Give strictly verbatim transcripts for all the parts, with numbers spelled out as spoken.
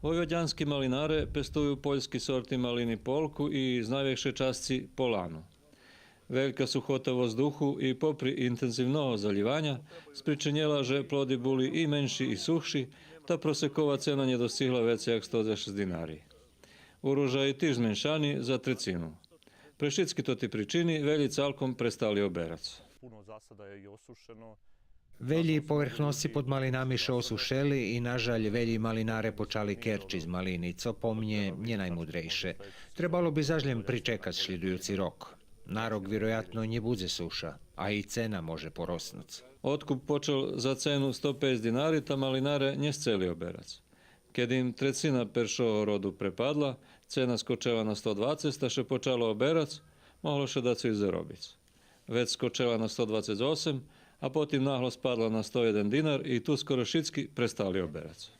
Войводянски малинаре пестую польски сорти малини Полку и з найвекшей часци Полану. Велька сухота воздуху и попри интензивного залїваня спричинєла же плоди були и менши и сухши, та просекова цена нє достигла вецей як сто дзешец динари. Урожаї тиж зменшани за трецину. Пре шицки тоти причини велї цалком престали оберац. Puno zasada je i osušeno. Велї поверхносци под малинами ше осушели и, на жаль, велї малинаре почали керчиц малини, цо по мнє нє наймудрейше. Требало би заш лєм причекац шлїдуюци рок. На рок, вироятно, нє будзе суша, а и цена може пороснуц. Откуп почал за цену сто пейц динари, та малинаре нє сцели оберац. Кед им трецина першого роду препадла, цена скочела на сто двацец, та ше почало оберац, могло ше дацо и заробиц. Вец скочела на сто двацец осем, а потим нагло спадла на сто єден динар и ту скоро шицки престали оберац.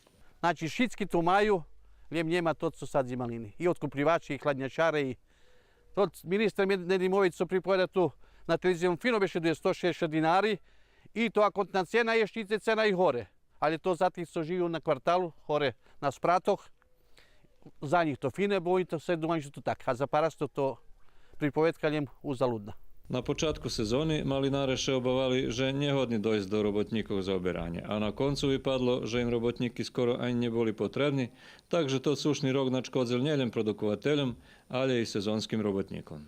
Znači, šitski to maju, ljem njema to co sadzi malini. I otkupljivači, i hladnjačare, i to ministar Med-, Nedimović co pripoveda tu na televiziji, on fino bešeduje, sto šeeset dinaри, i to ako na cena ješ ice cena i gore. Ali to za tih co žiju na kvartalu, gore na spratoh, za njih to fine, bo oni to sve думають, же to tak. A za parasto to pripovedka ljem uzaludna. На початку сезони малинаре ше обавали же нє годни дойсц до роботнїкох за оберанє, а на концу випадло же им роботнїки скоро анї нє були потребни, так же тот сушни рок нашкодзел нєлєм продуковательом, алє и сезонским роботнїком.